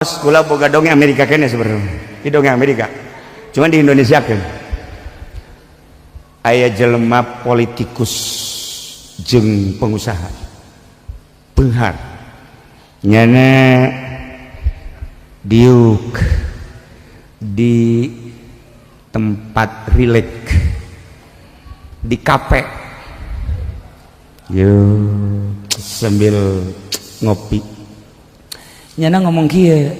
Kula boga dongeng Amerika kene sebenarnya. Di dongeng Amerika. Cuman di Indonesia kan. Aya jelema politikus jeung pengusaha. Beunghar. Nyana diuk di tempat rileks di kafe. Yo sambil ngopi. Nyana ngomong kieu,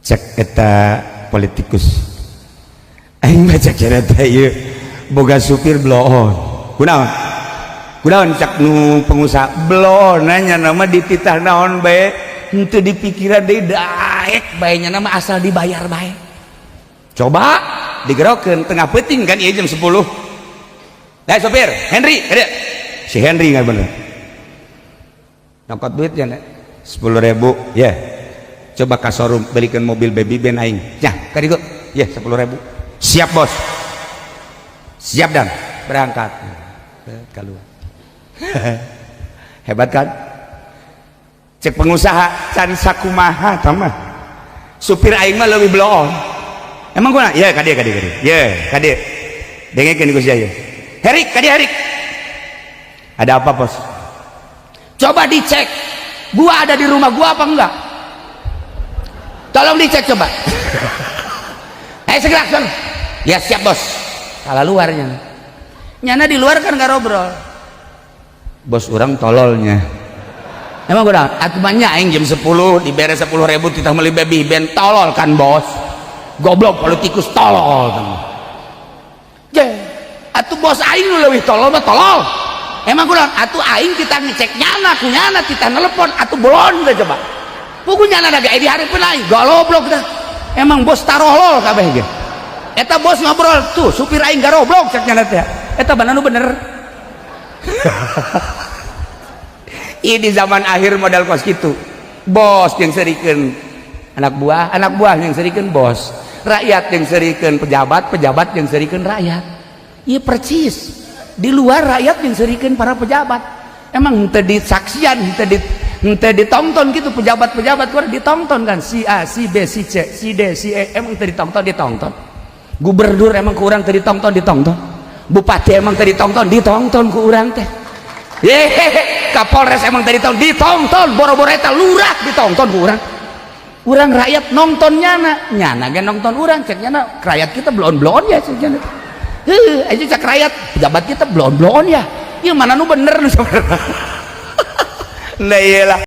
cek eta politikus, aing baca kira teh ieu boga supir bloon. Kunaon kunaon? Cak nu pengusaha, bloon nanya nama dititah naon bae henteu dipikiran deui, daek bae, nya nama asal dibayar bae. Coba digerokeun tengah peuting kan ieu jam 10. Dah, sopir Henry ada, si Henry nggak bener nyokot duit ya 10.000 ya, coba ka showroom belikan mobil baby ben aing ya kadieu ya 10.000. Siap, bos, siap. Dan berangkat keluar. Hebat kan? Cek pengusaha, can sakumaha tama supir aing mah leuwih bloon. Emang kunaon ya? Kadieu, kadieu, kadieu ya, kadieu, dengekeun ku sia ya. Herik, kadieu, Herik. Ada apa, bos? Coba dicek, gua ada di rumah gua apa enggak? Tolong dicek coba. Segera sana ya. Siap, bos. Salah luarnya, nyana di luar kan gak ngobrol, bos orang tololnya. Emang gua atumannya aing jam 10 dibere 10.000 titah meuli baby ben, tolol kan bos? Goblok, politikus tolol je atuh. Bos aing nu leuwih tolol mah tolol. Emang kunaon atuh aing kita ngecek nyana ku nyana kita nelpon atuh belon teh. Coba pugu nyana da ge di hareupeun aing goblok dah. Emang bos tarolol kabeh ge. Eta bos ngobrol tuh, supir aing garoblok, cek nyana teh. Eta mana nu bener? Ini zaman akhir modal kos gitu, bos yang serikeun anak buah, anak buah yang serikeun bos, rakyat yang serikeun pejabat, pejabat yang serikeun rakyat. Iya, percis di luar rakyat yang serikeun para pejabat. Emang henteu disaksian, henteu ditonton gitu pejabat-pejabat kuar ditonton kan, si A, si B, si C, si D, si E, emang teu ditonton? Ditonton. Gubernur emang kurang teu ditonton? Ditonton. Bupati emang teu ditonton? Ditonton ku urang teh. Yehehe, Kapolres emang teu ditonton? Ditonton. Boro-boro eta, lurah ditonton ku urang. Urang rakyat nonton nyana, nyana ge nonton urang. Cek nyana rakyat kita bloon-bloon ya, cek nyana. Heuh, aja cek rakyat pejabat kita bloon-bloon ya. Ieu mana nu bener nu sebenarnya? Nah, iyalah.